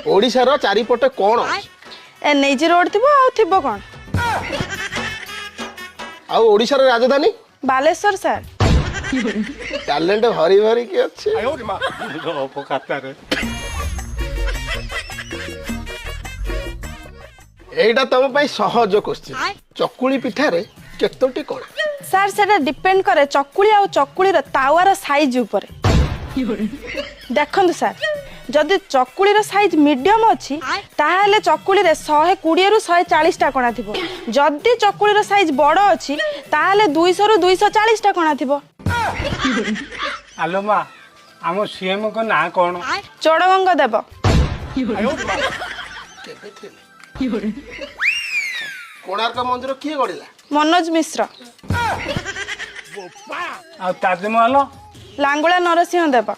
ଓଡ଼ିଶାର ଚାରିପଟେ କଣ ଅଛି? ଏନ୍ଏଚ୍ ରୋଡ ଥିବ, ଆଉ ଥିବ କଣ? ଆଉ ଓଡ଼ିଶାର ରାଜଧାନୀ? ବାଲେଶ୍ୱର ସାର୍। ଟ୍ୟାଲେଣ୍ଟ ଭରି ଭରିକି ଅଛି। ଖାତାରେ। ଏଇଟା ତମ ପାଇଁ ସହଜ କୋଶ୍ଚିନ୍। ଚକୁଳି ପିଠାରେ କେତୋଟି କଣା? ସାର୍, ସେଟା ଡିପେଣ୍ଡ କରେ ଚକୁଳି ଆଉ ଚକୁଳିର ତାୱାର ସାଇଜ ଉପରେ। ଦେଖନ୍ତୁ ସାର୍, ଯଦି ଚକୁଳିର ସାଇଜ ମିଡିୟମ ଅଛି, ତାହେଲେ ଚକୁଳିରେ 120ରୁ 140ଟା କଣା ଥିବ। ଯଦି ଚକୁଳିର ସାଇଜ ବଡ଼ ଅଛି, ତାହେଲେ 200ରୁ 240ଟା କଣା ଥିବ। ଆଲୋ ମା, ଆମ ସିଏମଙ୍କ ନାଁ କଣ? ଚୋଡ଼ଗଙ୍ଗ ଦେବ। କେବେ ଥିଲେ? କୋଣାର୍କ ମନ୍ଦିର କିଏ ଗଢିଲା? ମନୋଜ ମିଶ୍ର। ଆଉ ତାଜମହଲ? ଲାଙ୍ଗୁଳା ନରସିଂହ ଦେବ।